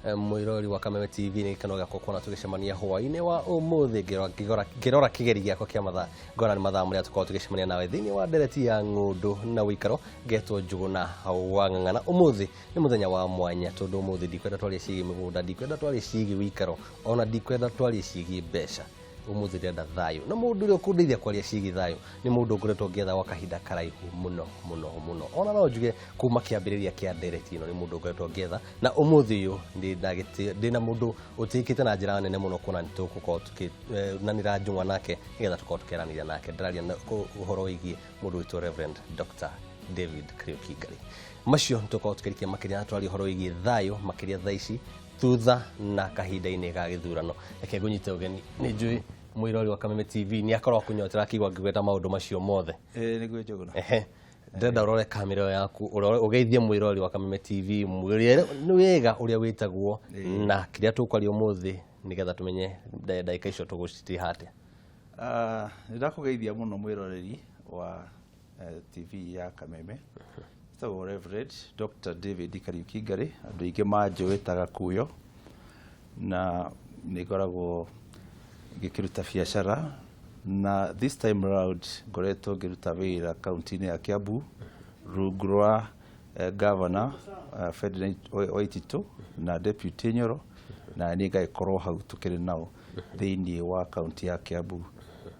Mwĩrori wa Kameme TV, nĩ gĩkeno gĩakwa kuona tũgĩcemania hwaĩ-inĩ wa ũmũthĩ. Ngĩrora kĩgeri gĩakwa kĩa mathaa, ngona nĩ mathaa marĩa tũkoragwo tũgĩcemania nawe thĩinĩ wa ndereti ya ng'ũndũ na ũikaro. Ngetwo Njũgũna wa Ng'ang'ana. Ũmũthĩ nĩ mũthenya wa mwanya tondũ ũmũthĩ ndikwenda twarie ciĩgiĩ mĩgũnda, ndikwenda twarie ciĩgiĩ ũikaro, ona ndikwenda twarie ciĩgiĩ mbeca. Ũmũthĩ ndĩrenda thayũ, na mũndũ ũrĩa ũkũndeithia kwaria ciĩgiĩ thayũ nĩ mũndũ ngoretwo ngĩetha gwa kahinda karaihu mũno mũno mũno, ona no njuge kuma kĩambĩrĩria kĩa ndereti ĩno nĩ mũndũ ngoretwo ngĩetha. Na ũmũthĩ ũyũ ndĩna mũndũ ũtĩkĩte na njĩra nene mũno kuona nĩ tũgũkorwo tũkĩnanĩra njũng'wa nake nĩgetha tũkorwo tũkĩaranĩria nake. Ndĩraria ũhoro wĩgiĩ mũndũ wĩtwo Reverend Dr. David Kariuki Ngari. Macio nĩtũkorwo tũkĩrikia makĩria na twaria ũhoro wĩgiĩ thayũ makĩria thaa ici thutha na kahinda-inĩ ga gĩthurano. Reke ngũnyite ũgeni. Nĩ njũĩ mwĩrori wa Kameme TV nĩ akorwo akũnyotera akĩigua ngĩgweta maũndũ macio mothe. Ĩĩ, nĩguo, Njũgũna. Ehe, ndĩrenda ũrore kamera ĩyo yaku, ũrore, ũgeithie mwĩrori wa Kameme TV, mwĩre nĩ wega ũrĩa wĩtagwo na kĩrĩa tũkwaria ũmũthĩ, nĩgetha tũmenye ndagĩka icio tũgũcitiha atĩa. Nĩ ndakũgeithia mũno, mwĩroreri wa TV ya Kameme. Njĩtagwo Reverend Dr. David Kariuki Ngari, andũ aingĩ manjũĩ ta Gakuyo, na nĩ ngoragwo ngĩkĩruta biacara, na this time round ngoretwo ngĩruta wĩra kaunti-inĩ ya Kiambu rungu rwa Governor Ferdinand Waititu na Deputy Nyoro, na niĩ ngagĩkorwo hau tũkĩrĩ nao thĩinĩ wa kaunti ya Kiambu.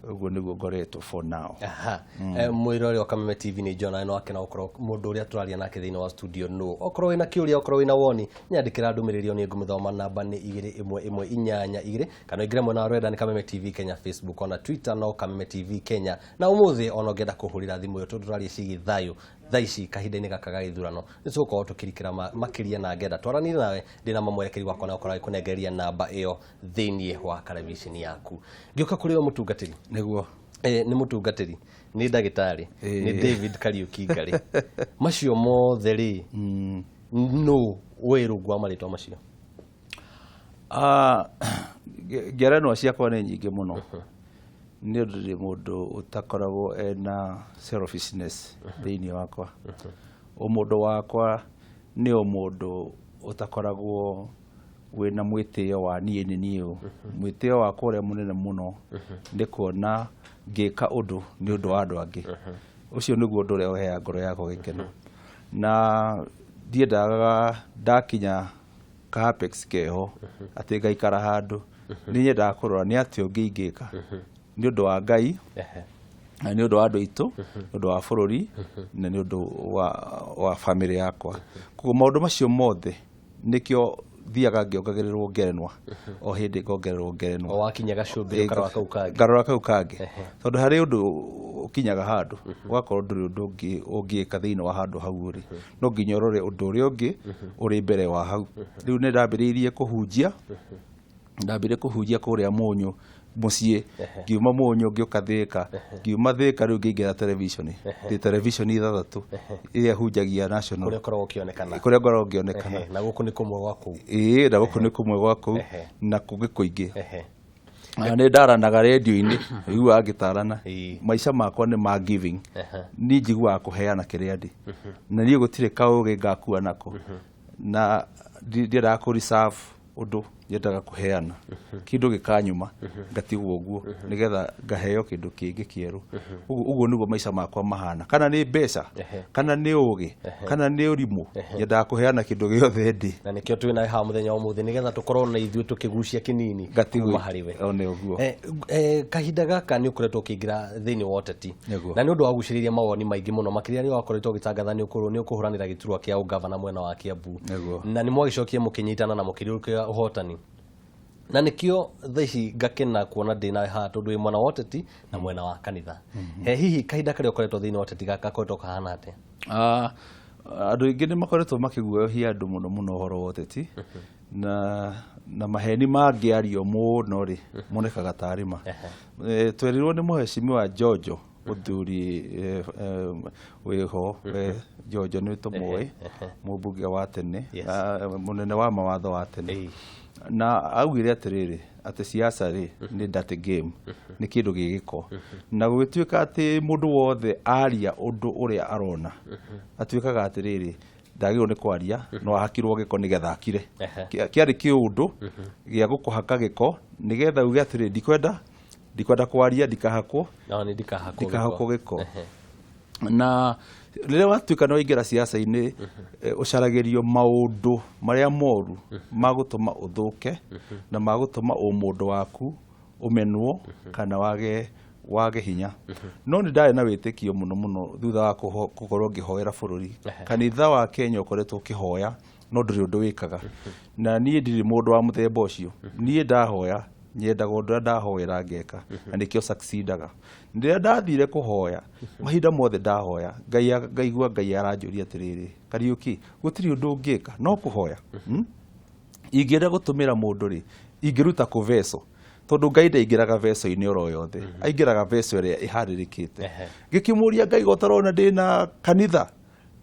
Ũguo nĩguo ngoretwo for now. Aha. Mwĩrori wa Kameme TV, nĩ njona no akena gũkorwo mũndũ ũrĩa tũraria nake thĩinĩ wa studio nũ. Okorwo wĩna kĩũria, okorwo wĩna woni, nyandĩkĩra ndũmĩrĩri ĩyo, nĩ ngũmĩthoma. Namba nĩ 21182, kana ũingĩre mwena wa rwenda nĩ Kameme TV Kenya Facebook, ona Twitter no Kameme TV Kenya. Na ũmũthĩ ona ũngĩenda kũhũrĩra thimũ ĩyo, tondũ tũraria ciĩgiĩ thayũ thaa ici kahinda-inĩ gaka ga gĩthurano, nĩ tũgũkorwo tũkĩrikĩra makĩria na ngenda twaranire nawe. Ndĩna mamwerekeri wakwa na ũkorwo agĩkũnengereria namba ĩyo thĩinĩ wa karabicini yaku. Ngĩũka kũrĩ we mũtungatĩri. Nĩguo. Nĩ mũtungatĩri, nĩ ndagĩtarĩ, nĩ David Kariuki Ngari, macio mothe rĩ, nũ wĩ rungu wa marĩtwa macio? Ngerenwa ciakwa nĩ nyingĩ mũno nĩ ũndũ ndĩ mũndũ ũtakoragwo ena selfishness thĩinĩ wakwa. Ũmũndũ wakwa nĩ ũmũndũ ũtakoragwo wĩna mwĩtĩo wa niĩ nĩ niĩ ũ. Mwĩtĩo wakwa ũrĩa mũnene mũno nĩ kuona ngĩka ũndũ nĩ ũndũ wa andũ angĩ. Ũcio nĩguo ũndũ ũrĩa ũheaga ngoro yakwa gĩkeno, na ndiendaga ndakinya ka apex keho atĩ ngaikara handũ. Nĩ nyendaga kũrora nĩ atĩa ũngĩ ingĩka nĩ ũndũ wa Ngai na nĩ ũndũ wa andũ aitũ, nĩ ũndũ wa bũrũri, na nĩ ũndũ wa bamĩrĩ yakwa. Koguo maũndũ macio mothe nĩkĩo thiaga ngĩongagĩrĩrwo ngerenwa o hĩndĩ, ngongererwo ngerenwa. O wakinya gacumbĩ, ũkarora kau kangĩ. Ngarora kau kangĩ, tondũ harĩ ũndũ ũkinyaga handũ ũgakorwo ndũrĩ ũndũ ũngĩ ũngĩka thĩinĩ wa handũ hau ũrĩ, no nginya ũrore ũndũ ũrĩa ũngĩ ũrĩ mbere wa hau. Rĩu nĩ ndambĩrĩirie kũhunjia, ndambire kũhunjia kũrĩa Mũnyũ mũciĩ, ngiuma Mũnyũ ngĩũka Thĩka, ngiuma Thĩka rĩu ngĩingĩra television. Ndĩ television ithathatũ ĩrĩa hunjagia national. Kũrĩa ũkoragwo ũkĩonekana. Kũrĩa ngoragwo ngĩonekana. Na gũkũ nĩ kũmwe gwa kũu. Ĩĩ, na gũkũ nĩ kũmwe gwa kũu na kũngĩ kũingĩ. Na nĩ ndaranaga rendio-inĩ, iguaga ngĩtarana. Maica makwa nĩ ma giving. Niĩ njiguaga kũheana kĩrĩa ndĩ na niĩ gũtirĩ kaũgĩ ngakua nako, na ndiendaga kũ reserve ũndũ, nyendaga kũheana kĩndũ gĩkanyuma ngatigwo ũguo nĩgetha ngaheo kĩndũ kĩngĩ kĩerũ. Ũguo nĩguo maica makwa mahana, kana nĩ mbeca, kana nĩ ũgĩ, kana nĩ ũrimũ, nyendaga kũheana kĩndũ gĩothe ndĩ. Na nĩkĩo twĩ nawe haha mũthenya wa ũmũthĩ, nĩgetha tũkorwo na ithuĩ tũkĩgucia kĩnini ngatigwo kuma harĩ we. O nĩ ũguo. Kahinda gaka nĩ ũkoretwo ũkĩingĩra thĩinĩ wa ũteti. Nĩguo. Na nĩ ũndũ wagucĩrĩirie mawoni maingĩ mũno, makĩria rĩrĩa wakoretwo ũgĩtangatha nĩ ũkũhũranĩra gĩturwa kĩa ũgavana mwena wa Kiambu. Nĩguo. Na nĩ mwagĩcokie mũkĩnyitana na mũkĩrĩũkĩra ũhotani, na nĩkĩo thaa ici ngakena kuona ndĩ nawe haha, tondũ wĩ mwena wa ũteti na mwena wa kanitha. He hihi kahinda karĩa ũkoretwo thĩinĩ wa ũteti gaka gakoretwo kahana atĩa? Andũ aingĩ nĩ makoretwo makĩguoyohia andũ mũno mũno ũhoro wa ũteti, na maheni mangĩario mũno rĩ, monekaga tarĩ ma. Twerirwo nĩ mũhecimiwa Njonjo mũthuri wĩho Njonjo nĩ tũmũĩ, mũmbunge wa tene, mũnene wa mawatho wa tene, na augire atĩrĩrĩ, atĩ siasa rĩ nĩ dirty game, nĩ kĩndũ gĩ gĩko, na gũgĩtuĩka atĩ mũndũ wothe aria ũndũ ũrĩa arona atuĩkaga atĩrĩrĩ. Ndagĩrĩirwo nĩ kwaria, no ahakirwo gĩko nĩgetha akire. Kĩarĩ kĩũndũ gĩa gũkũhaka gĩko nĩgetha uge atĩrĩ, ndikwenda kwaria, ndikahakwo. No nĩ ndikahakwo. Ndikahakwo gĩko. Na rĩrĩa watuĩka nĩ waingĩra siasa-inĩ, ũcaragĩrio maũndũ marĩa moru ma gũtũma ũthũke na ma gũtũma ũmũndũ waku ũmenwo kana wage hinya. No nĩ ndarĩ na wĩtĩkio mũno mũno thutha wa gũkorwo ngĩhoera bũrũri. Kanitha wa Kenya ũkoretwo ũkĩhoya no ndũrĩ ũndũ wĩkaga. Na niĩ ndirĩ mũndũ wa mũthemba ũcio. Niĩ ndahoya nyendaga ũndũ ũrĩa ndahoera ngeka, na nĩkĩo succeedaga. Rĩrĩa ndathire kũhoya, mahinda mothe ndahoya, Ngai ngaigua Ngai aranjũria atĩrĩrĩ, Kariũki, gũtirĩ ũndũ ũngĩka no kũhoya. Ingĩenda gũtũmĩra mũndũ rĩ, ingĩruta kũ veso, tondũ Ngai ndaingĩraga veso-inĩ oro yothe, aingĩraga veso ĩrĩa ĩharĩrĩkĩte. Ngĩkĩmũria Ngai, gotarona ndĩna kanitha,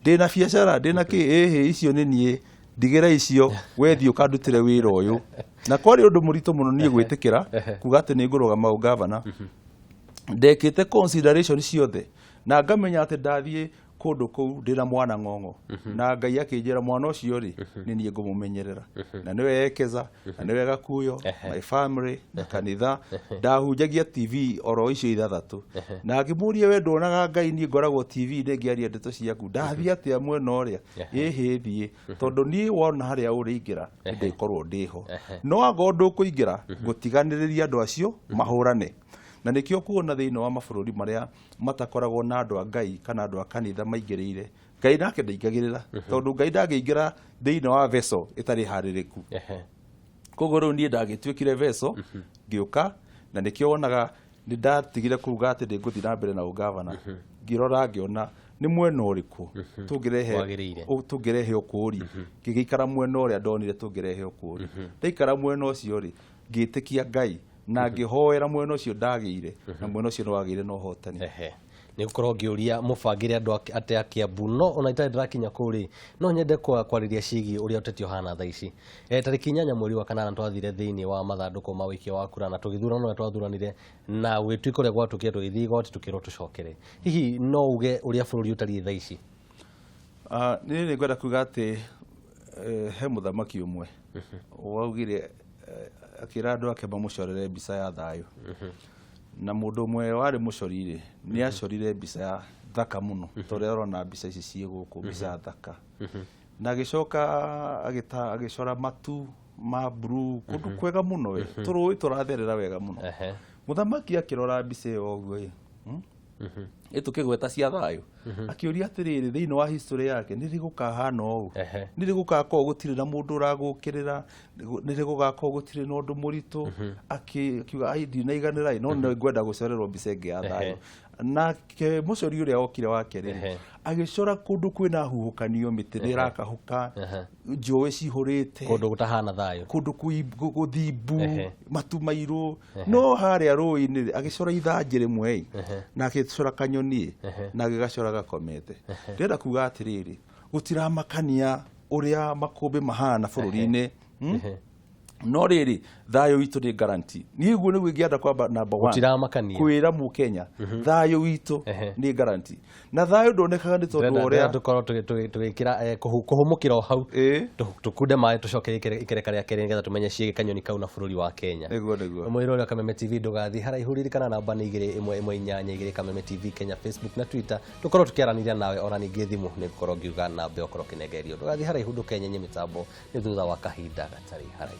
ndĩna biacara, ndĩna kĩ, ĩhĩ icio nĩ niĩ, ndigĩra icio, we thiĩ ũkandutĩre wĩra ũyũ. Na kwarĩ ũndũ mũritũ mũno niĩ gwĩtĩkĩra kuga atĩ nĩ ngũrũgama ũgavana. Ndekĩte consideration ciothe na ngamenya atĩ ndathiĩ kũndũ kũu ndĩna mwana ng'ong'o, na Ngai akĩnjĩra mwana ũcio rĩ, nĩ niĩ ngũmũmenyerera, na nĩwe Ekeza, na nĩwe Gakuyo, my family na kanitha. Ndahunjagia TV oro icio ithathatũ, na ngĩmũria, we nduonaga Ngai niĩ ngoragwo TV-inĩ ngĩaria ndeto ciaku, ndathiĩ atĩa mwena ũrĩa? Ĩhĩ thiĩ, tondũ niĩ wona harĩa ũrĩingĩra ndĩkorwo ndĩho, no angorwo ndũkũingĩra ngũtiganĩrĩria andũ acio mahũrane. Na nĩkĩo kuona thĩinĩ wa mabũrũri marĩa matakoragwo na andũ a Ngai kana andũ a kanitha maingĩrĩire, Ngai nake ndaingagĩrĩra, tondũ Ngai ndangĩingĩra thĩinĩ wa vessel ĩtarĩ harĩrĩku. Koguo rĩu niĩ ndagĩtuĩkire vessel, ngĩũka, na nĩkĩo wonaga nĩ ndatigire kuga atĩ ndĩngũthiĩ na mbere na ũgavana. Ngĩrora ngĩona nĩ mwena ũrĩkũ tũngĩrehe Wagĩrĩire. Tũngĩrehe ũkũũri. Ngĩgĩikara mwena ũrĩa ndonire tũngĩrehe ũkũũri. Ndaikara mwena ũcio rĩ, ngĩtĩkia Ngai na ngĩhoera mwena ũcio ndagĩire, na mwena ũcio nĩ wagĩire na ũhotani. Nĩ gũkorwo ngĩũria mũbangĩre andũ atĩa Kiambu, no ona itarĩ ndĩrakinya kũu rĩ, no nyende kwarĩria ciĩgiĩ ũrĩa ũteti ũhana thaa ici. Tarĩki 8 mweri wa kanana twathire thĩinĩ wa mathandũkũ ma ũikia wa kura na tũgĩthurana ũrĩa twathuranire, na gũgĩtuĩka ũrĩa gwatuĩkire, tũgĩthiĩ igoti tũkĩrwo tũcokere. Hihi no uge ũrĩa bũrũri ũtariĩ thaa ici? Niĩ nĩ ngwenda kuga atĩ he mũthamaki ũmwe waugire, akĩra andũ ake mamũcorere mbica ya thayũ, na mũndũ ũmwe warĩ mũcori rĩ, nĩ acorire mbica ya thaka mũno, ta ũrĩa ũrona mbica ici ciĩ gũkũ, mbica thaka, na agĩcoka agĩcora matu ma blue, kũndũ kwega mũno we, tũrũĩ tũratherera wega mũno. Mũthamaki akĩrora mbica ĩyo ũguo ĩ, ĩtũkĩgweta cia thayũ, akĩũria atĩrĩrĩ, thĩinĩ wa history yake nĩ rĩ gũkahana ũũ? Nĩ rĩ gũgakorwo gũtirĩ na mũndũ ũragũkĩrĩra? Nĩ rĩ gũgakorwo gũtirĩ na ũndũ mũritũ? Akiuga, ai, ndinaiganĩra ĩ, no nĩ ngwenda gũcorerwo mbica ĩngĩ ya thayũ. Nake mũcori ũrĩa okire wa kerĩ, agĩcora kũndũ kwĩna huhũkanio, mĩtĩ nĩ ĩrakahũka, njũĩ cihũrĩte, kũndũ gũtahana thayũ, kũndũ gũthimbu, matu mairũ. No harĩa rũĩ-inĩ rĩ, agĩcora ithanjĩ rĩmwe ĩ, na agĩcora kanyoni ĩ, na agĩgacora gakomete. Ndĩrenda kuga atĩrĩrĩ, gũtiramakania ũrĩa makũmbĩ mahana bũrũri-inĩ, No rĩrĩ, thayũ witũ nĩ guarantee. Niĩ guo nĩguo ingĩenda kwamba number one Gũtiramakania. Kwĩra mũkenya thayũ witũ nĩ guarantee, na thayũ ndonekaga nĩ tondũ Ndĩrenda ũrĩa tũkorwo tũgĩkĩra kũhũmũkĩra o hau, tũkunde maĩ, tũcoke ikereka rĩa kerĩ nĩgetha tũmenye ciĩgiĩ kanyoni kau na bũrũri wa Kenya. Nĩguo. Mwĩrore wa Kameme TV, ndũgathiĩ haraihu, ririkana namba nĩ 21182 Kameme TV Kenya, Facebook na Twitter, tũkorwo tũkĩaranĩria nawe, ona ningĩ thimũ nĩ ngũkorwo ngiuga namba ĩyo ũkorwo ũkĩnengererio. Ndũgathiĩ haraihu, ndũkenyenye mĩtambo, nĩ thutha wa kahinda gatarĩ haraihu.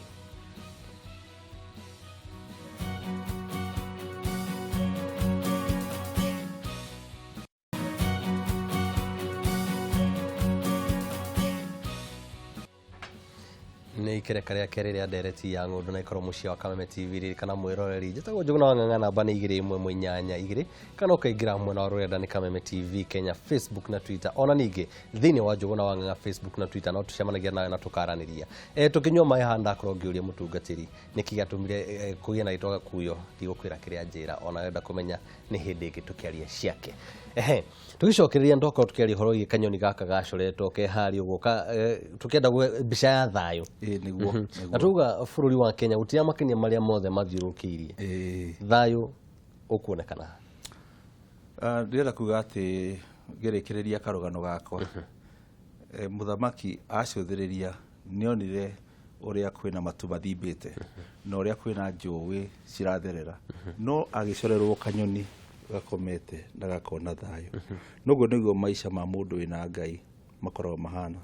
Nĩ ikereka rĩa kerĩ rĩa ndereti ya ng'ũndũ na ikorwo mũciĩ wa Kameme TV. Ririkana mwĩroreri, njĩtagwo Njũgũna wa Ng'ang'a, namba nĩ 21182, kana ũkaingĩra mwena wa rũrenda nĩ Kameme TV Kenya, Facebook na Twitter. Ona ningĩ thĩinĩ wa Njũgũna wa Ng'ang'a Facebook na Twitter no tũcemanagia nawe na tũkaranĩria. Tũkĩnyua maĩ haha, ndakorwo ngĩũria mũtungatĩri nĩkĩ gĩatũmire kũgĩe na rĩtwa Gakuyo. Ndigũkwĩra kĩrĩa njĩra, ona wenda kũmenya nĩ hĩndĩ ĩngĩ tũkĩaria ciake. Tũgĩcokereria ndokorwo tũkĩaria ũhoro wĩgiĩ kanyoni gaka gacoretwo ke harĩa ũguo tũkĩenda mbica ya thayũ. Ĩĩ, nĩguo, nĩguo. Na tuga bũrũri wa Kenya gũtiramakania marĩa mothe mathiũrũrũkĩirie, thayũ ũkuonekana. Ndĩrenda kuga atĩ ngĩrĩkĩrĩria karũgano gakwa, Mũthamaki acũthĩrĩria nĩonire ũrĩa kwĩna matu mathimbĩte na ũrĩa kwĩna njũĩ ciratherera, no agĩcorerwo kanyoni gakomete na gakona thayũ. Noguo nĩguo maica ma mũndũ wĩna Ngai makoragwo mahana.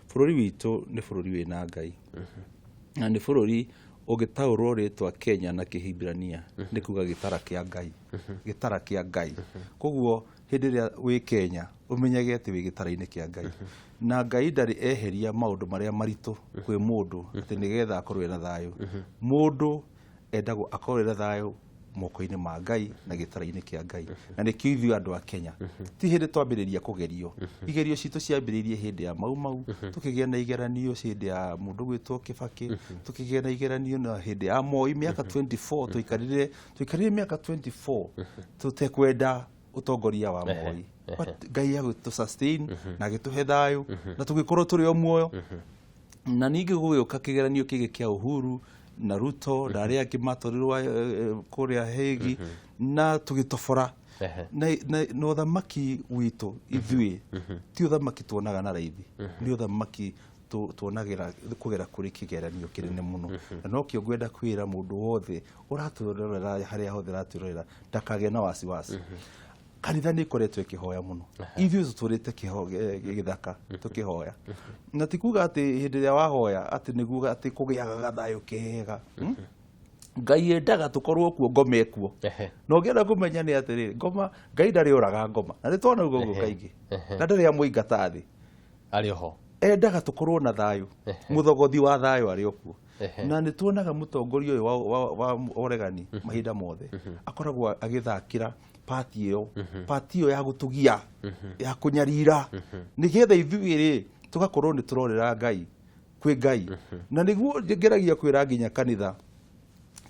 Bũrũri witũ nĩ bũrũri wĩna Ngai, na nĩ bũrũri ũngĩtaũrwo rĩtwa Kenya na Kĩhibirania nĩ kuga gĩtara kĩa Ngai, gĩtara kĩa Ngai. Koguo hĩndĩ ĩrĩa wĩ Kenya ũmenyage atĩ wĩ gĩtara-inĩ kĩa Ngai, na Ngai ndarĩ eheria maũndũ marĩa maritũ kwĩ mũndũ atĩ nĩgetha akorwo ena thayũ. Mũndũ endagwo akorwo ena thayũ moko-inĩ ma Ngai na gĩtara-inĩ kĩa Ngai, na nĩkĩo ithuĩ andũ a Kenya ti hĩndĩ twambĩrĩria kũgerio. Igerio citũ ciambĩrĩirie hĩndĩ ya Mau Mau, tũkĩgĩa na igeranio hĩndĩ ya mũndũ gwĩtwo Kĩbakĩ, tũkĩgĩa na igeranio na hĩndĩ ya Moi mĩaka 24, tũikarire mĩaka 24 tũtekwenda ũtongoria wa Moi, but Ngai agĩtũ sustain na agĩtũhe thayũ na tũgĩkorwo tũrĩ o muoyo. Na ningĩ gũgĩũka kĩgeranio kĩngĩ kĩa Uhuru na Ruto na arĩa angĩ matwarirwo kũrĩa Hague na tũgĩtobora. Na ũthamaki witũ ithuĩ ti ũthamaki tuonaga na raithi, nĩ ũthamaki tuonagĩra kũgera kũrĩ kĩgeranio kĩnene mũno. Na nokĩo ngwenda kwĩra mũndũ wothe ũratwĩrorera, harĩa hothe ũratwĩrorera, ndakagĩe na wasiwasi. Kanitha nĩ ĩkoretwo ĩkĩhoya mũno, ithuĩ tũtũrĩte gĩthaka tũkĩhoya, na ti kuga atĩ hĩndĩ ĩrĩa wahoya atĩ nĩguo atĩ kũgĩaga gathayũ kega. Ngai endaga tũkorwo kuo, ngoma ĩkuo. Na ũngĩenda kũmenya nĩ atĩrĩrĩ, ngoma Ngai ndarĩ oraga ngoma, na nĩ twona ũguo ũguo kaingĩ, na ndarĩ amũingata thĩ. Arĩ oho. Endaga tũkorwo na thayũ, mũthogothi wa thayũ arĩ o kuo. Na nĩ tuonaga mũtongoria ũyũ wa ũregani mahinda mothe akoragwo agĩthakĩra pati ĩyo, pati ĩyo ya gũtũgia, ya kũnyarira, nĩgetha ithuĩ rĩ tũgakorwo nĩ tũrorera Ngai kwĩ Ngai. Na nĩguo ngeragia kwĩra nginya kanitha,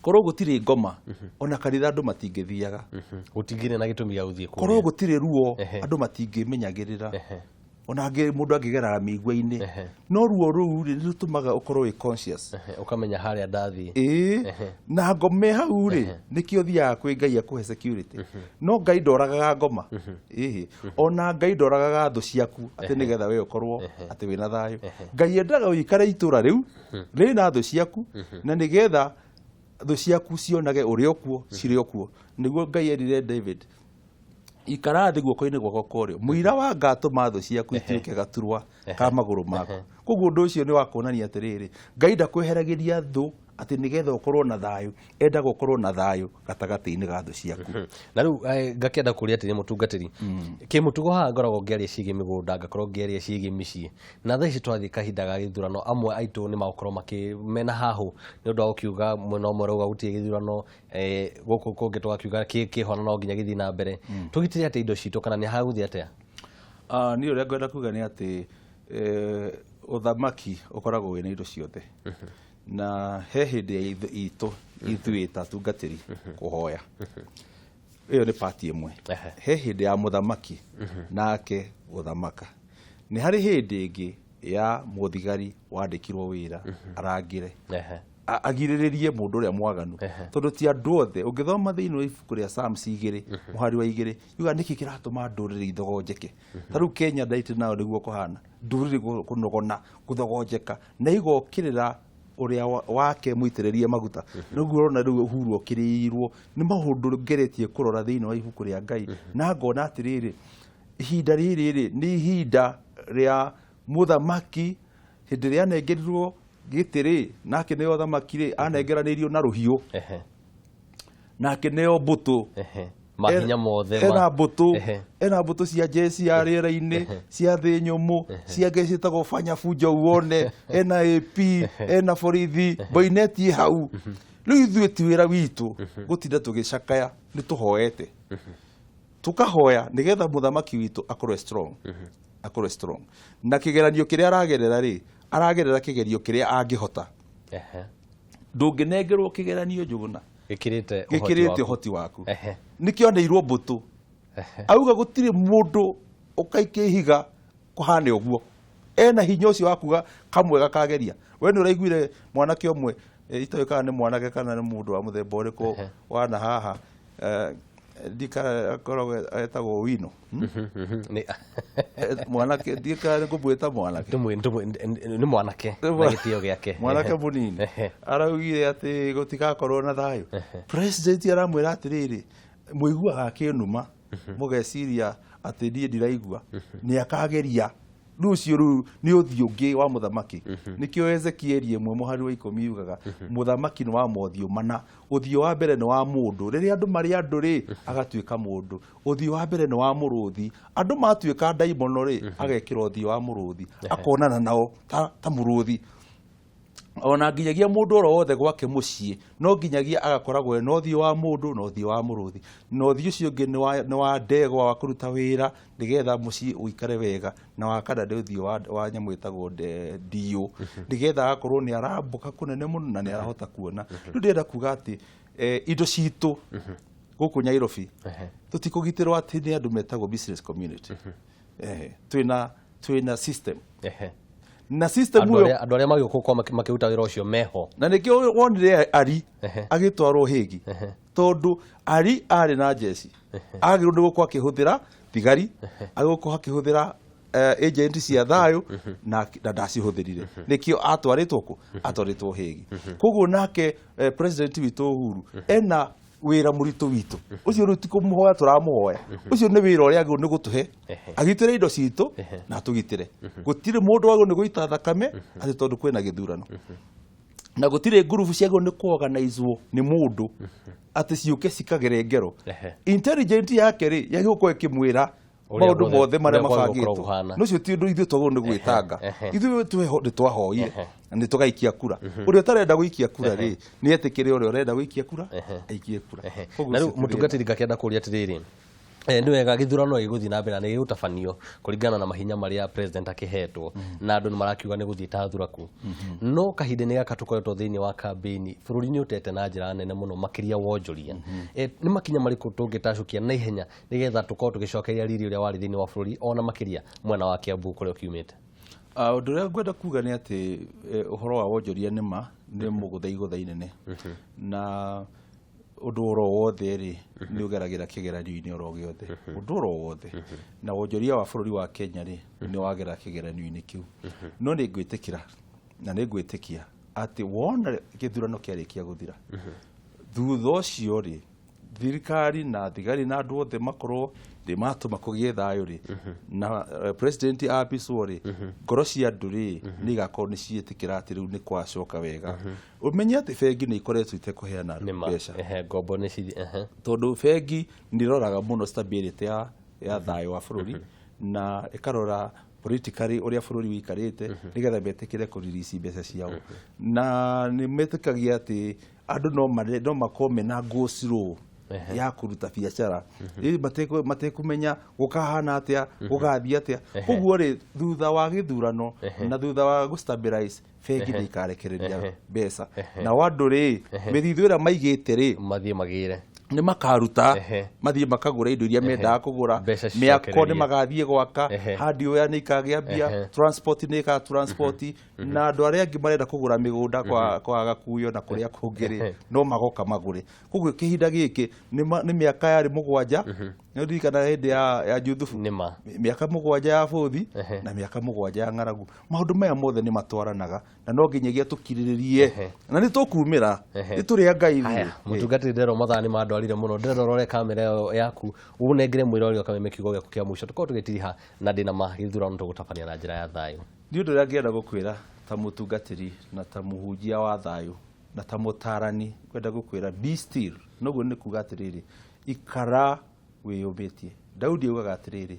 korwo gũtirĩ ngoma, ona kanitha andũ matingĩthiaga. Gũtingĩrĩ na gĩtũmi gĩa gũthiĩ korwo kũrĩa. Gũtirĩ ruo, andũ matingĩmenyagĩrĩra. Ona mũndũ angĩgeraga mĩigua-inĩ, no ruo rũu rĩ nĩ rũtũmaga ũkorwo wĩ conscious. Ũkamenya harĩa ndathiĩ. Ĩĩ, na ngome hau rĩ, nĩkĩo thiaga kwĩ Ngai akũhe security. No Ngai ndoragaga ngoma, ĩhĩ, ona Ngai ndoragaga thũ ciaku atĩ nĩgetha we ũkorwo atĩ wĩna thayũ. Ngai endaga ũikare itũra rĩu rĩna thũ ciaku, na nĩgetha thũ ciaku cionage ũrĩ o kuo, cirĩ o kuo. Nĩguo Ngai erire David, "Ikara thĩ guoko-inĩ gwakwa kwa ũrĩo, mũira wa ngatũma thũ ciaku ituĩke gaturwa ka magũrũ maku." Koguo ũndũ ũcio nĩ wa kuonania atĩrĩrĩ, Ngai ndakweheragĩria thũ atĩ nĩgetha ũkorwo na thayũ, endaga ũkorwo na thayũ gatagatĩ-inĩ ga thũ ciaku. Na rĩu ngakĩenda kũria atĩrĩ, mũtungatĩri, kĩmũtugo haha ngoragwo ngĩaria ciĩgiĩ mĩgũnda, ngakorwo ngĩaria ciĩgiĩ mĩciĩ, na thaa ici twathiĩ kahinda ga gĩthurano, amwe aitũ nĩ magũkorwo makĩ mena hahũ nĩ ũndũ wa gũkiuga mwena ũmwe ũrauga gũtirĩ gĩthurano, gũkũ kũngĩ tũgakiuga kĩhona no nginya gĩthiĩ na mbere. Tũgitĩre atĩa indo citũ, kana nĩ hagũthiĩ atĩa? Niĩ ũrĩa ngwenda kuga nĩ atĩ ũthamaki ũkoragwo wĩna indo ciothe, na he hĩndĩ ya itũ ithuĩ ta atungatĩri kũhoya, ĩyo nĩ pati ĩmwe. He hĩndĩ ya mũthamaki nake gũthamaka, nĩ harĩ hĩndĩ ĩngĩ ya mũthigari wandĩkirwo wĩra arangĩre, agirĩrĩrie mũndũ ũrĩa mwaganu, tondũ ti andũ othe. Ũngĩthoma thĩinĩ wa ibuku rĩa Psalms 2 mũhari wa 2, yuga nĩkĩ kĩratũma ndũrĩrĩ ithogonjeke. Ta rĩu Kenya ndaitĩ nayo nĩguo kũhana, ndũrĩrĩ kũnogona, gũthogonjeka na igokĩrĩra ũrĩa wake mũitĩrĩrie maguta. Nĩguo ũrona rĩu Uhuru okĩrĩirwo nĩ maũndũ. Ngeretie kũrora thĩinĩ wa ibuku rĩa Ngai na ngona atĩrĩrĩ, ihinda rĩrĩ rĩ nĩ ihinda rĩa mũthamaki. Hĩndĩ ĩrĩa anengerirwo gĩtĩ rĩ, nake nĩo thamaki rĩ, anengeranĩirio na rũhiũ, nake nĩo mbũtũ. Mahinya mothe ena mbũtũ, ena mbũtũ cia jeshi ya rĩera-inĩ, cia thĩ nyũmũ, cia ngĩ ciĩtagwo fanya fujo uone, ena AP, ena borithi boinetie hau. Rĩu ithuĩ ti wĩra witũ gũtinda tũgĩcakaya, nĩ tũhoete, tũkahoya nĩgetha mũthamaki witũ akorwe strong, akorwe strong. Na kĩgeranio kĩrĩa aragerera rĩ, aragerera kĩgerio kĩrĩa angĩhota. Ndũngĩnengerwo kĩgeranio, Njũgũna, gĩkĩrĩte ũhoti gĩkĩrĩte waku. Ũhoti waku. Nĩkĩo aneirwo mbũtũ, auga gũtirĩ mũndũ ũkaikia ihiga kũhane ũguo. Ena hinya ũcio wa kuga kamwe gakageria. We nĩ ũraiguire mwanake ũmwe, itoĩ kana nĩ mwanake kana nĩ mũndũ wa mũthemba ũrĩkũ, wana haha. Ndikara akoragwo etagwo Wino. Nĩ Mwanake, ndikara ngũmwĩta mwanake. Nĩ mwanake na gĩtĩo gĩake. Mwanake mũnini araugire atĩ gũtigakorwo na thayũ. President aramwĩra atĩrĩrĩ, mũiguaga akĩnuma mũgeciria atĩ niĩ ndiraigua, nĩ akageria rĩu ũcio. Rĩu nĩ ũthiũ ũngĩ wa mũthamaki. Nĩkĩo Ezekieli 1:10 yugaga mũthamaki nĩ wa mothiũ mana. Ũthiũ wa mbere nĩ wa mũndũ, rĩrĩa andũ marĩ andũ rĩ, agatuĩka mũndũ. Ũthiũ wa mbere nĩ wa mũrũthi, andũ matuĩka ndaimono rĩ, agekĩra ũthiũ wa mũrũthi, akonana nao ta mũrũthi. Ona nginyagia mũndũ oro wothe gwake mũciĩ no nginyagia agakoragwo ena ũthiũ wa mũndũ na ũthiũ wa mũrũthi, na ũthiũ ũcio ũngĩ nĩ wa ndegwa wa kũruta wĩra nĩgetha mũciĩ ũikare wega, na wa kana nĩ ũthiũ wa nyamũ ĩtagwo ndiũ, nĩgetha agakorwo nĩ arambũka kũnene mũno na nĩ arahota kuona. Rĩu ndĩrenda kuga atĩ indo citũ gũkũ Nyairobi tũtikũgitĩrwo atĩ nĩ andũ metagwo business community. Twĩna system na system Andũ ĩyo andũ arĩa magĩũka gũkorwo makĩruta wĩra ũcio meho. Na nĩkĩo wonire Ari agĩtwarwo Hague, tondũ Ari arĩ na njeci, agĩrĩirwo nĩ gũkorwo akĩhũthĩra thigari, agĩrĩirwo gũkorwo akĩhũthĩra agent cia thayũ, na ndacihũthĩrire. Nĩkĩo atwarĩtwo kũ atwarĩtwo Hague. Koguo nake president witũ Uhuru ena wĩra mũritũ witũ ũcio. Rĩu ti kũmũhoya tũramũhoya, ũcio nĩ wĩra ũrĩa agĩrĩirwo nĩ gũtũhe, agitĩre indo citũ na atũgitĩre. Gũtirĩ mũndũ wagĩrĩirwo nĩ gũita thakame atĩ tondũ kwĩna gĩthurano, na gũtirĩ ngurubu ciagĩrĩirwo nĩ kũorganizwo nĩ mũndũ atĩ ciũke cikagere ngero. Intelligent yake rĩ, yagĩrĩirwo gũkorwo ĩkĩmwĩra Ũrĩa maũndũ mothe marĩa ũrĩa kwagĩrĩirwo mabangĩtwo. gũkorwo kũhana. No ũcio ti ũndũ ithuĩ twagĩrĩirwo nĩ gwĩtanga. Ithuĩ nĩ twahoire na nĩ tũgaikia kura. Ũrĩa ũtarenda gũikia kura rĩ, nĩ etĩkĩre ũrĩa ũrenda gũikia kura aikie kura. Koguo Na rĩu ũcio ti thĩna. Mũtungatĩri, ngakĩenda kũria atĩrĩrĩ, nĩ wega gĩthurano gĩgũthiĩ na mbere na nĩ gĩgũtabanio kũringana na mahinya marĩa president akĩhetwo, na andũ nĩ marakiuga nĩ gũthiĩ ta thuraku, no kahinda-inĩ gaka tũkoretwo thĩinĩ wa kambĩini, bũrũri nĩ ũtete na njĩra nene mũno, makĩria wonjoria. Nĩ makinya marĩkũ tũngĩtacũkia na ihenya nĩgetha tũkorwo tũgĩcokeria riri ũrĩa warĩ thĩinĩ wa bũrũri, ona makĩria mwena wa Kiambu kũrĩa ũkiumĩte? Ũndũ ũrĩa ngwenda kuga nĩ atĩ ũhoro wa wonjoria nĩ ma nĩ mũgũtha igũtha inene, na ũndũ oro wothe rĩ, nĩ ũgeragĩra kĩgeranio-inĩ oro gĩothe, ũndũ oro wothe, na wonjoria wa bũrũri wa Kenya rĩ, nĩ wagera kĩgeranio-inĩ kĩu. No nĩ ngwĩtĩkĩra na nĩ ngwĩtĩkia atĩ wona gĩthurano kĩarĩkia gũthira, thutha ũcio rĩ, thirikari na thigari na andũ othe makorwo nĩ matũma kũgĩe thayũ rĩ, na president apicwo rĩ, ngoro cia andũ rĩ, nĩ igakorwo nĩ ciĩtĩkĩra atĩ rĩu nĩ kwacoka wega. Ũmenye atĩ bengi nĩ ikoretwo itekũheana Nĩ ma mbeca, ngombo nĩ cithi tondũ bengi nĩ iroraga mũno stability ya thayũ wa bũrũri, na ĩkarora politically ũrĩa bũrũri ũikarĩte, nĩgetha metĩkĩre kũrelease mbeca ciao. Na nĩ metĩkagia atĩ andũ no makorwo mena go slow ya kũruta biacara. Rĩu matekũmenya gũkahana atĩa, gũgathiĩ atĩa. Koguo rĩ, thutha wa gĩthurano na thutha wa gũstabilize, bengi nĩ ikarekereria mbeca, nao andũ rĩ, mĩthithũ ĩrĩa maigĩte rĩ, mathiĩ magĩre. Nĩ makaruta, mathiĩ makagũra indo iria mendaga kũgũra. Mbeca Mĩako nĩ cicokererie. magathiĩ gwaka, hardware nĩ ikagĩa mbia, transport nĩ ĩka transport, na andũ arĩa angĩ marenda kũgũra mĩgũnda kwa Gakuyo na kũrĩa kũngĩ rĩ, no magoka magũre. Koguo kĩhinda gĩkĩ nĩ mĩaka yarĩ 7. Nĩ ũririkana hĩndĩ ya Juthubu? Nĩ ma. Mĩaka 7 ya bũthi na mĩaka 7 ya ng'aragu. Maũndũ maya mothe nĩ matwaranaga, na no nginyagia tũkirĩrĩrie, na nĩ tũkumĩra, nĩ tũrĩ a Ngai Haya, ithuĩ. Mũtungatĩri, ndĩrerwo mathaa nĩ mandwarire mũno. Ndĩrenda ũrore kamera ĩyo yaku, ũnengere mwĩrori wa Kameme kiugo gĩaku kĩa mũico, tũkorwo tũgĩtiriha, na ndĩna ma gĩthurano tũgũtabania na njĩra ya thayũ. Nĩ ũndũ ũrĩa ngĩenda gũkwĩra ta mũtungatĩri na ta mũhunjia wa thayũ na ta mũtarani, ngwenda gũkwĩra be still. Noguo nĩ kuga atĩrĩrĩ, ikara wĩyũmĩtie. Daudi augaga atĩrĩrĩ,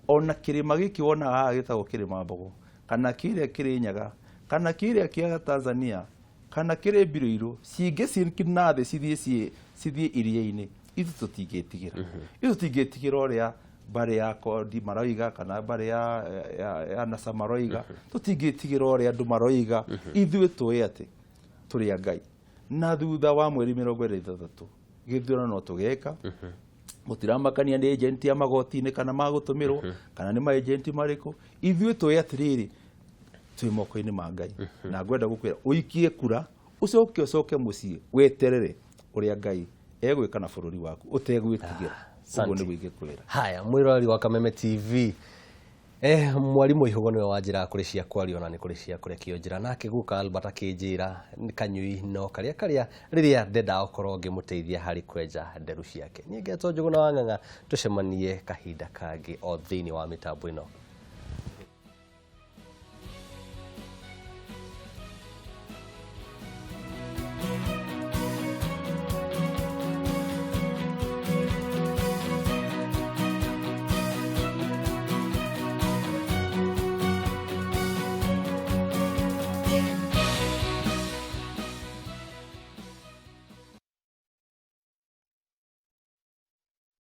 ona kĩrĩma gĩkĩ wonaga haha gĩtagwo kĩrĩma Mbogo, kana kĩrĩa kĩrĩ Nyaga, kana kĩrĩa kĩa Tanzania, kana kĩrĩ Mbirũirũ, cingĩ cikina thĩ cithiĩ iria-inĩ, ithuĩ tũtingĩtigĩra. Ithuĩ tũtingĩtigĩra ũrĩa mbarĩ ya Kondi maroiga, kana mbarĩ ya Nasa maroiga. Tũtingĩtigĩra ũrĩa andũ maroiga. Ithuĩ tũĩ atĩ tũrĩ a Ngai, na thutha wa mweri 26 gĩthurano no tũgeka. Gũtiramakania nĩ agent ya magoti-inĩ kana magũtũmĩrwo, kana nĩ ma agent marĩkũ. Ithuĩ tũĩ atĩrĩrĩ, twĩ moko-inĩ ma Ngai, na ngwenda gũkwĩra ũikie kura, ũcoke mũciĩ weterere ũrĩa Ngai egwĩka na bũrũri waku ũtegwĩtigĩra. Ũguo nĩguo ingĩkwĩra. Haya, mwĩroreri wa Kameme TV, mwarimũ Ihũgo nĩwe wanjĩraga kũrĩ cia kwario na nĩ kũrĩ cia kũrekio njĩra, nake guka Albert akĩnjĩra nĩ kanyui no karĩa karĩa rĩrĩa ndendaga gũkorwo ngĩmũteithia harĩ kwenja nderu ciake. Niĩ ngetwo Njũgũna wa Ng'ang'a, tũcemanie kahinda kangĩ o thĩinĩ wa mĩtambo ĩno.